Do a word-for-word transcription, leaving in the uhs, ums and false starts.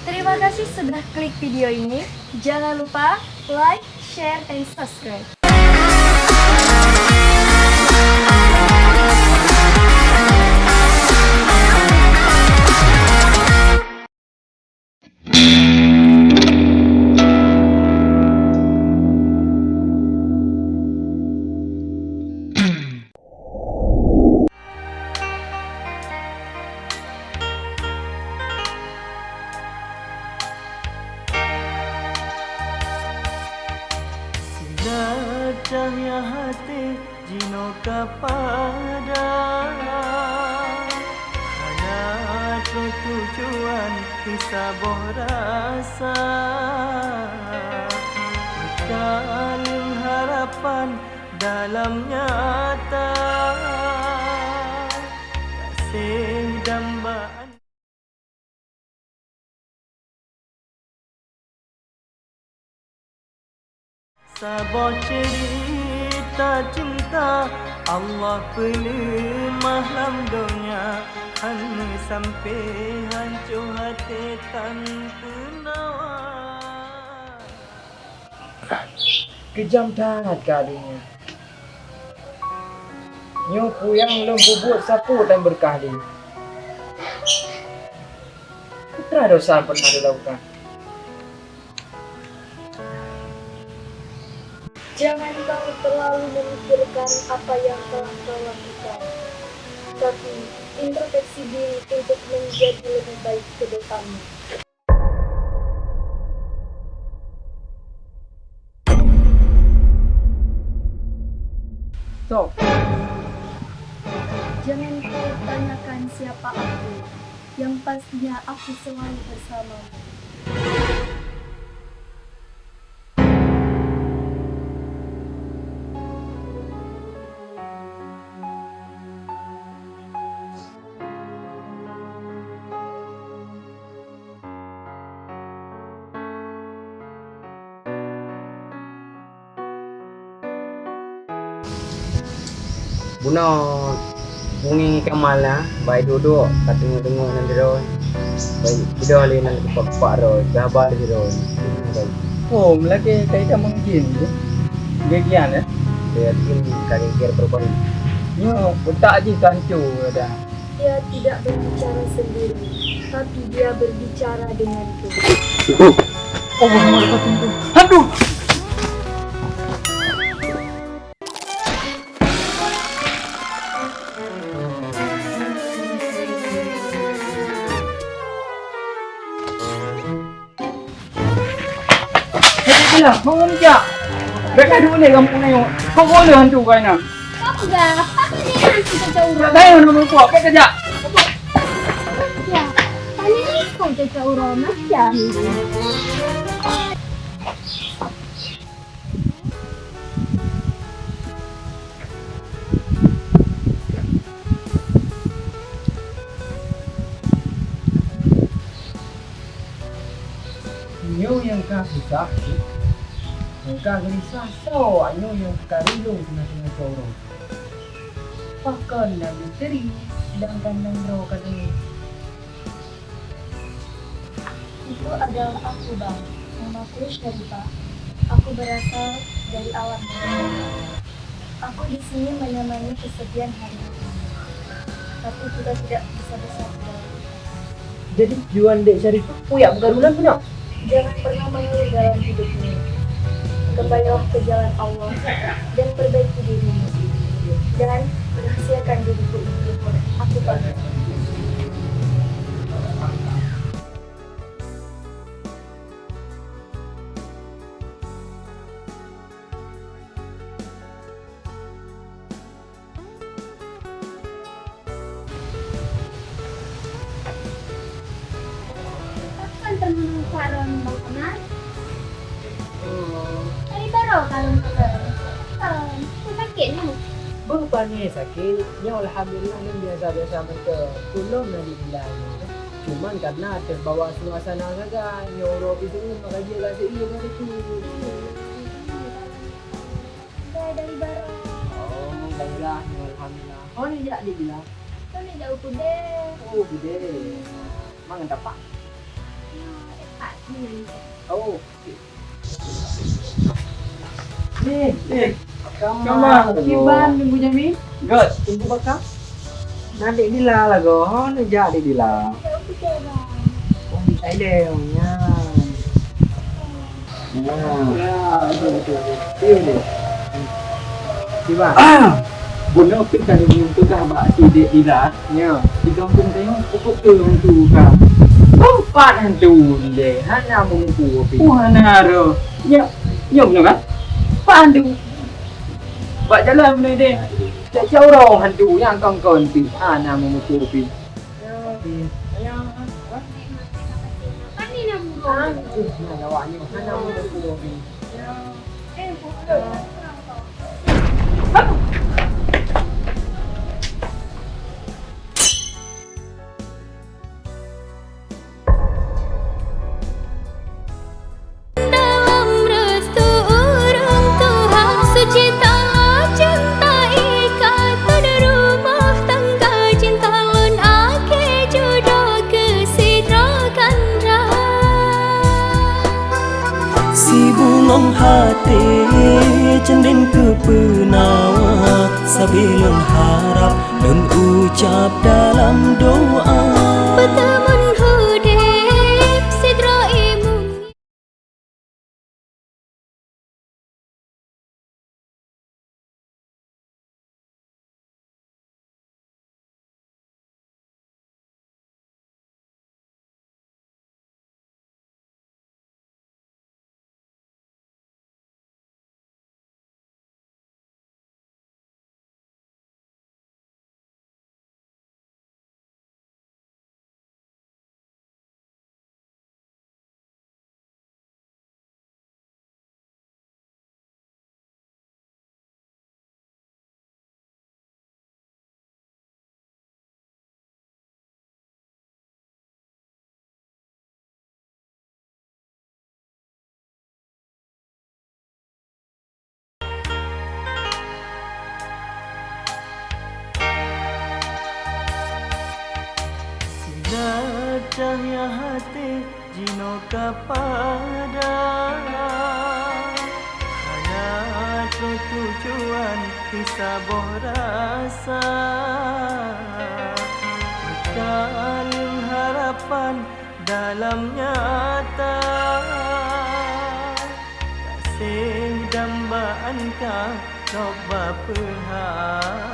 Terima kasih sudah klik video ini. Jangan lupa like, share, and subscribe. Sila cahya hati jinoe ka padam, hana troh tujuan di saboh rasa. Meutaleueng harapan dalam nyata, gaséh dambaan. Saboh ceurita cinta Allah peuleumah lam donya, han meusampé hanco até tan peunawa. Keujam that ka donya. Nyoe peue nyang lôn peubuet sapeue tan beureukat lé. Peue teuma desya pernah dilakukan. Jangan kau terlalu memikirkan apa yang telah kau lakukan, tapi introspeksi diri untuk menjadi lebih baik ke depannya. Stop. Jangan kau tanyakan siapa aku, yang pastinya aku selalu bersamamu. Bunoe Bungeng Kamal na, bai duek-duek ka teungoh-teungoh nan droe. Bai beudôh lé nan kupak-kupak droe, keu haba lé droe. Oh, meulakèe ka itamong jén tu. Gegian, eh? Yakin ka geger baru-baru. Nyoe utak jih ka hanco dah. Dia tidak berbicara sendiri, tapi dia berbicara denganku. Aduh. Hei, Bella, bangun jak. Bèk ka duek lé gampông nyoe. Kok boleh hantu kau ina? Kau peugah, apa dia hantu cacau uroe? Tak tahu nama kau, bèk ka jak. Ya, tadi kau cacau uroe macam ni. Nyoe nyang ka susah, nyang ka geulisah, soe nyoe nyang ka rilong teungoh-teungoh cawrong. Pakon na misteri, sedangkan nyang droe ka deungoe. Itu adalah aku, Bang. Namaku Syarifah. Aku berasal dari alam. Aku di sini menemani kesepian hari ini. Tapi kita tidak bisa bersatu dalam ikhlas. Jadi, tujuan Dek Syarifah peue jak beugarulan peunoh? Jangan pernah mengeluh dalam hidupmu. Kembalilah ke jalan Allah dan perbaiki dirimu. Dan rahasiakan diriku ini. Aku pamit. Pakon teungoh nampak droeneuh Bang Komar? Oh. Dari baroe ka lôn peugah. Pakon? Peue sakét nyoe? Beuh, pane sakét. Nyoe alhamdulillah lôn biasa-biasa mantong. Ulôn na di Bella nyoe. Cuman karena terbawa suasana sagai, nyoe uroe pih seuuem maka jih ka seuieng ngon itu. Dari, dari baroe. Oh, daerah nyoe alhamdulillah. Oh, neujak di Bella? Kon neujak u keudè. Oh, u keudè. Ma ngon tapak? Nyoe, Oh. Ni, eh, kama. Kama. Kiban, Teungku Jamil? Göt. Teungku Baka? Na dek Dila lagoe, ho neujak dek Dila. Oh, di Thailand, nyan. Nah. Ya, betul, betul, betul. Iya, dia. Kiban. Ah! Bunoe pih ka lheueh peugah bak si dek Dila. Ya. Di gampông tanyoe, pokok tu hantu ka. Tempat hantu lé, hana meumupu pih. Oh, hana roh. Nyoe, nyoe bunoe kan? Pat hantu. Bak jalan bunoe deh. Cak-cak uroe hantu nyang kong-kong pih, hana meumupu pih. Ya. Ya. Hantu nyan awak nyoe, hana meumupu pih. Ya. Dalam restu ureueng tuha, suci talo cinta ikat, pada rumah tangga cinta lôn akhé judo keu sidroe kandra. Sibulong haté cendeng keu peunawa, sabe lôn harab lôn ucab dalam doa. Peuteumon udép sidroe imeum. Silat cahya haté jinoe ka padam, hana troh tujuan, teusaboh rasa. Meukaleueng harapan dalam nyata, gaséh dambaan ka lom bak peuhah.